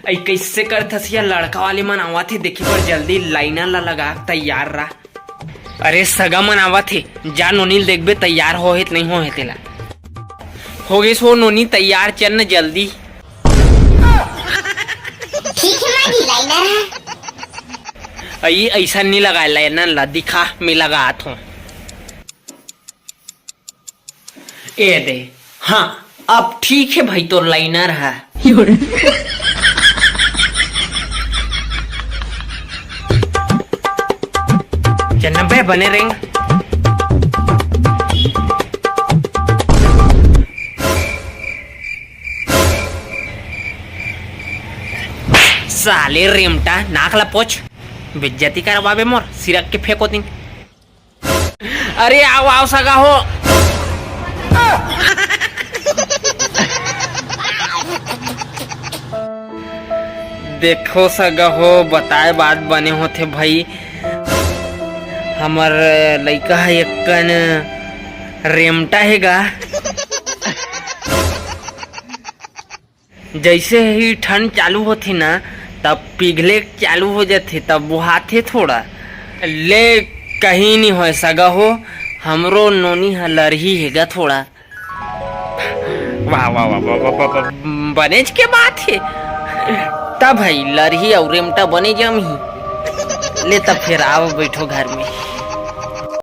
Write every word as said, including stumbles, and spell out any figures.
अई कइसे करथस या, लड़का वाले मन आवत हे देखे बर, जल्दी लाइनर ला लगा, तैयार रह। अरे सगा मन आवत हे, जा नोनी ल देखबे तैयार हो हे त नइ हो हे तेला। हो गेस हो नोनी तैयार, चल न जल्दी। ठीक हे माँ जी, लाइनर हे। अई अइसन नइ लगाय, लाइनर ला दिखा, मैं लगात हों। ए दे, हाँ, अब ठीक हे भाई, तोर लाइनर हे। चल न बे, बने रेंग। साले रेमटा, नाक ला पोछ। बेइज्जती करवाबे मोर, सिरक के फेंको दिन। अरे आव, आव सगा हो। देखो सगा हो, बताए बात बने होथे भाई। हमर लइका ह एक्कन रेमटा हे गा। जइसे ही ठंड चालू होथे ना, तब पिघले चालू हो जाथे, तब बुहाथे थोड़ा। ले, कहीं नहीं होय सगा हो, हमरो नोनी ह लरही हे गा थोड़ा। वाह, वाह, वाह, बनेच के बात हे। तब भाई लरही अउ रेमटा बने जमही। ले तब फिर आव, बैठो घर में।